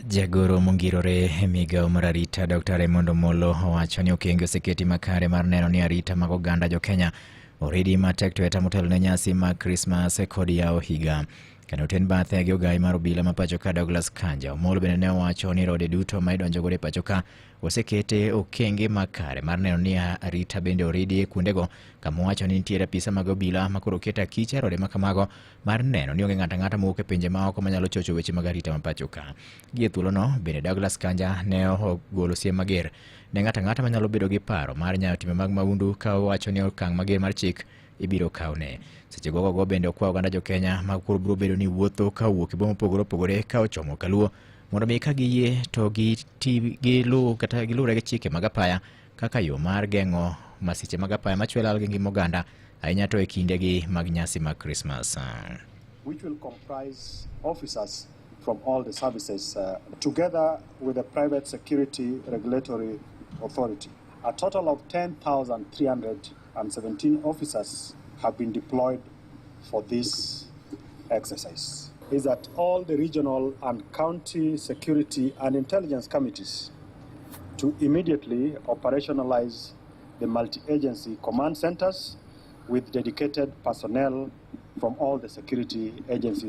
Jagoro mongirore e migawo mar arita Dr. Raymond Omollo owacho ni okenge oseketi makare mar neno ni arita mag oganda jokenya oridi matek tweta motelo ne nyasi mag Krismas kod yawo higa. Kendo oten bathe gi ogai mar obila ma pacho ka Douglas Kanja, Omollo bende ne owacho ni rode duto ma idonjo godo e pacho ka osekete okenge makare mar neno ni arita bende oridi e kuondego, kama owacho ni nitiere apisa mag obila ma koro oket akicha e rode ma kamago mar neno ni onge ng'ato ang'ata mowuok e pinje maoko manyalo chocho weche mag arita ma pacho ka. Gie thuolono bende Douglas Kanja ne ogolo siem mager ne ng'ato ang'ata manyalo bedo gi paro mar nyayo timbe mag mahundu ka owacho ni okang' mager mar chik ibiro kawne. Seche gogogo bende okwa oganda jokenya ma koro biro bedo ni wuotho ka owuok e boma mopogore opogore ka ochomo kaluo mondo mi ka giyie to giluw kata giluwre gi chike mag apaya kaka yo mar geng'o masiche mag apaya machwe lal gi ngima oganda ahinya to e kindegi mag nyasi mag Krismas. Which will comprise officers from all the services together with the Private Security Regulatory Authority. A total of 10,317 officers have been deployed for this exercise. Is that all the regional and county security and intelligence committees to immediately operationalize the multi-agency command centers with dedicated personnel from all the security agencies.